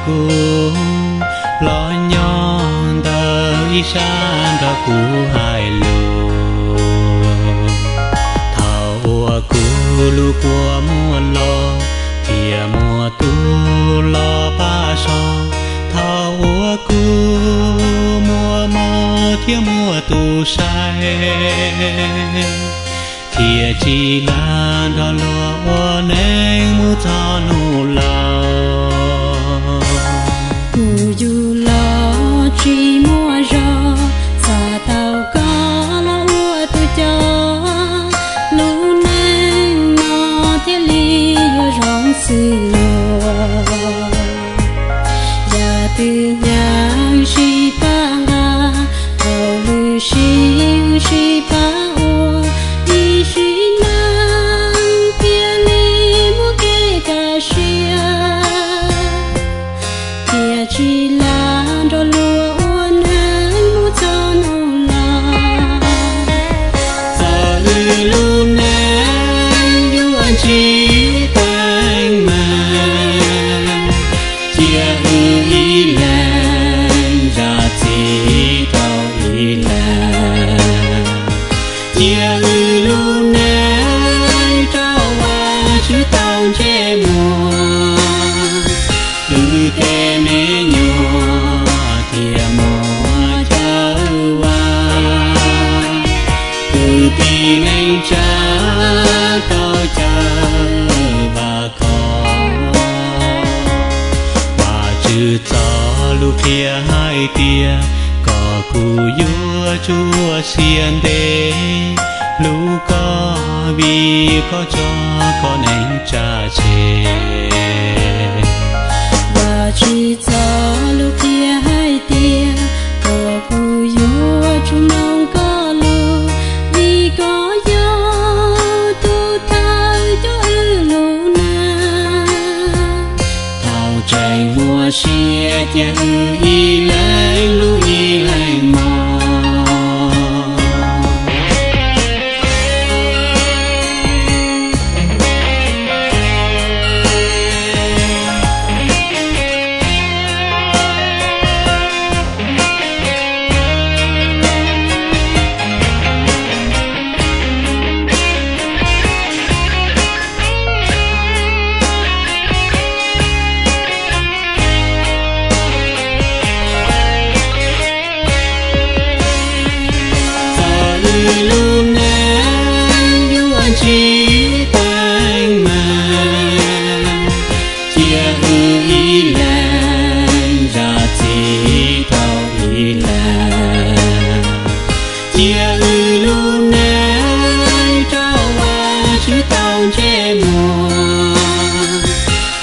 Kuv los nyob ntawm ib sab nrog kuv hais lus. Thaum uas kuv lub kua muag los thiab muaj tus los pab so, thaum uas kuv muaj mob thiab muaj tus saib, thiaj tsis lam nrog luag ua neej mus txog hnub laus. Kuv yug los tsis muaj zog, xav tau koj los ua tus coj, lub neej no thiaj li yuav zoo xws luag. Yam twg nyeem sib pab nqa, hauj lwm sib sib pab ua, ib sim neej thiaj li muaj kev kaj siab, thiaj tsis lam nrog luag ua neej mus txog hnub laus. Txawm wb lub neej yuav ntsib teeb meem, cia wb ib leeg zam txim rau ib leeg. Cia wb lub neej rau Vajtswv tau ntsej muag, wb tej me nyuam thiaj muaj chaw ua, kwv tij neej tsa tau caw Vaj Khov. Vajtswv txoj lus qhia hais tias kom kuv yuav tsum ua siab ntev hlub koj, vim koj tso koj neej tsa tseg. Vajtswv txoj lus qhia hais tias kom kuv yuav tsum mloog koj lus, vim koj yog tus thawj coj wb lub neej. Thaum tseem muaj sia cia wb ib leeg hlub ib leeg mos. Txawm wb lub neej yuav ntsib teeb meem, cia wb ib leeg zam txim rau ib leeg. Cia wb lub neej rau Vajtswv tau ntsej muag,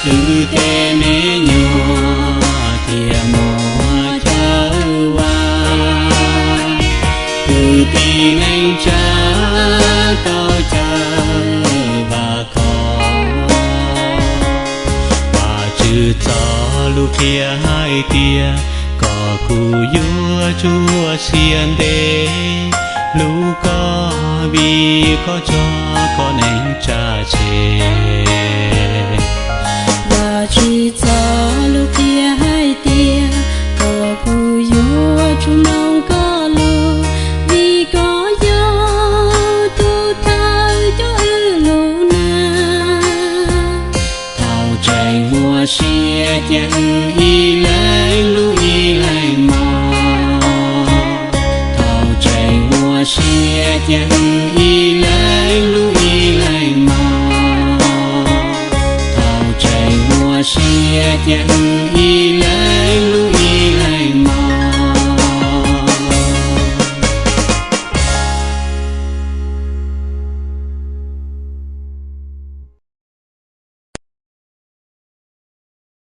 wb tej me nyuam thiaj muaj chaw ua, kwv tij neej tsa tau caw Vaj Khov. Vajtswv txoj lus qhia hais tias kom kuv yuav tsum ua siab ntev hlub koj, vim koj tso koj neej tsa tseg. Vajtswv txoj lus qhia hais tias kom kuv yuav tsum mloog koj lus, vim koj yog tus thawj coj wb lub neej. Thaum tseem muaj sia cia wb ib leeg hlub ib leeg mos. Thaum tseem muaj sia cia wb ib leeg hlub ib leeg mos. Thaum tseem muaj sia cia wb ib leeg